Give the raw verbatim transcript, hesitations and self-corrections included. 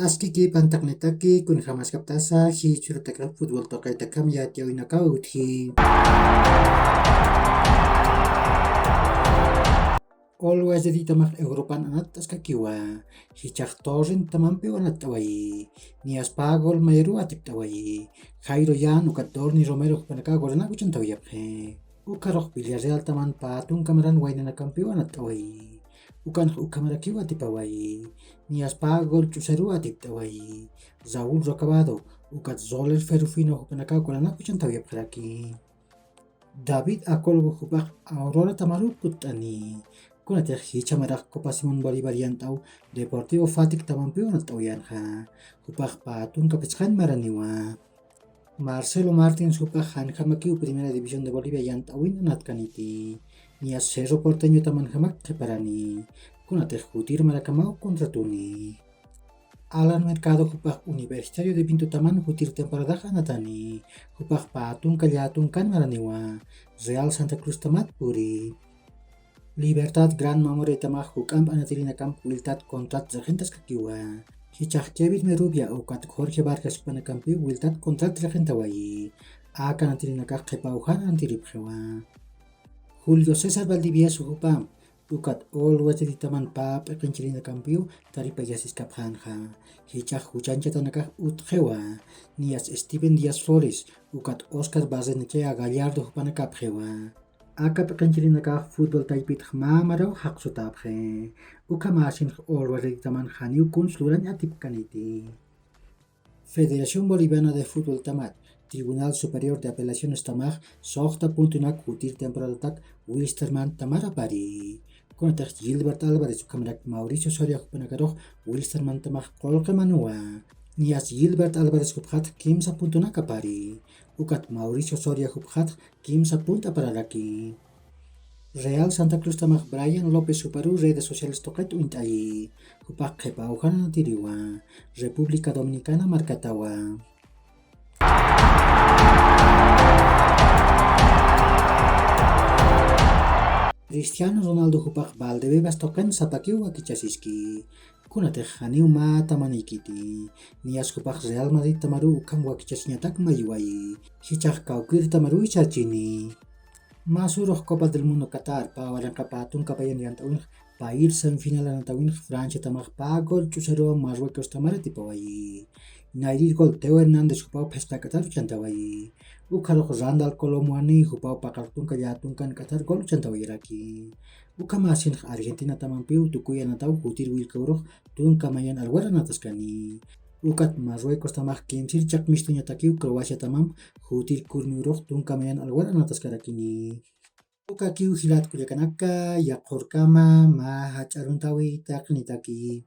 Askiki pantaqnitaki, kunjamaskaptasa jichhurutakax futbol tuqitakax yatiyawinakaw utji. Always Readytamax Europan anatt'askakiwa. Jichhax Torrentetamampiw anatt'awayi. Niyaspa gol mayaruw atipt'awayi. Jairo Yan ukat Dorni Romero jupanakax golanaka juchantawayapxi. Ukharux Villarrealtaman pä tunka maran waynanakampiw anatt'awayi. Ukanx ukhamarakiw atipawayi. Niyaspa gol ch'usaruw atipt'awayi. Raúl Recabado ukat Roller Ferrufino jupanakax golanaka juchantawayapxaraki. David Acolgo jupax Auroratamaruw kutt'ani. Kunatix jichha marax Copa Simón Bolívar yant'aw Deportivo Fatictamampiw anatt'awayänxa. Jupax pä tunka phisqañ maraniwa. Marcelo Martins jupax janjamakiw Primera División de Bolivia yant'awin anatkaniti. Niyas Cerro Porteñotamanjamak qhiparani. Kunatix jutir marakamaw contratuni. Alan Mercado jupax Universitario de Vintotaman jutir temporadax anatani. Jupax pä tunka llätunkan maraniwa. Real Santa Cruztamat puri. Libertad Gran Mamoretaman juk'amp anatirinakamp wiltat contrat regentaskakiwa. Jichhax Kevin Merubia ukat Jorge Vargas jupanakampiw wiltat contrat regentawayi. Aka anatirinakax qhipaw jan anatiripxiwa. Julio César Valdivieso jupamp ukat Always Readytaman pä p'iqinchirinakampiw taripayasiskapxänxa. Jichhax juchanchatanakax utjiwa. Niyas Steven Díaz Flores ukat Oscar Barrenechea Gallardo jupanakapxiwa. Aka p'iqinchirinakax futbol taypitx mä maraw jaqsutäpxi. Ukhamäsinx Always Readytaman janiw kuns lurañ atipkaniti. Federación Boliviana de Futboltamat Tribunal Superior de Apelacionestamax suxta puntunak jutir temporadatak Wilstermantamar apari. Kunatix Gilbert Álvarez ukhamarak Mauricio Soria jupanakarux Wilstermantamax qullqi manuwa. Niyas Gilbert Álvarez jupxatx kimsa puntunak apari. Ukat Mauricio Soria jupxatx kimsa punt apararaki. Real Santa Cruztamax Brian López juparuw redes sociales tuqit uñt'ayi. Jupax qhipaw jan anatiriwa. República Dominicana markatawa. Cristiano Ronaldo jupax Valdebebas tuqin sapakiw wakichasiski. Kunatix janiw mä tamaniykiti. Niyas jupax Real Madridtamaruw ukham wakichasiñatak mayiwayi. Jichhax kawkïrtamaruw jichhachini. Mä surux Copa del Mundo Qatar pä waranqa pä tunka payan yant'awinx payïr semifinal anatawinx Franciatamax pä gol ch'usaruw Marruecostamar atipawayi. Nayrir gol Teo Hernández jupaw phisqa k'atar juchantawayi. Ukharux Randal Colo Muani jupaw paqar tunka llätunkan k'atar gol juchantawayaraki. Ukhamäsinx Argentinatamampiw tukuy anataw jutir willkawrux tunka mayan alwar anataskani. Ukat Marruecostamax kimsir chaqmistuñatakiw Croaciatamamp jutir kurmiwrux tunka mayan alwar anataskarakini. Ukakiw jilat kullakanaka, yaqhurkama mä jach'a aruntawi taqinitaki.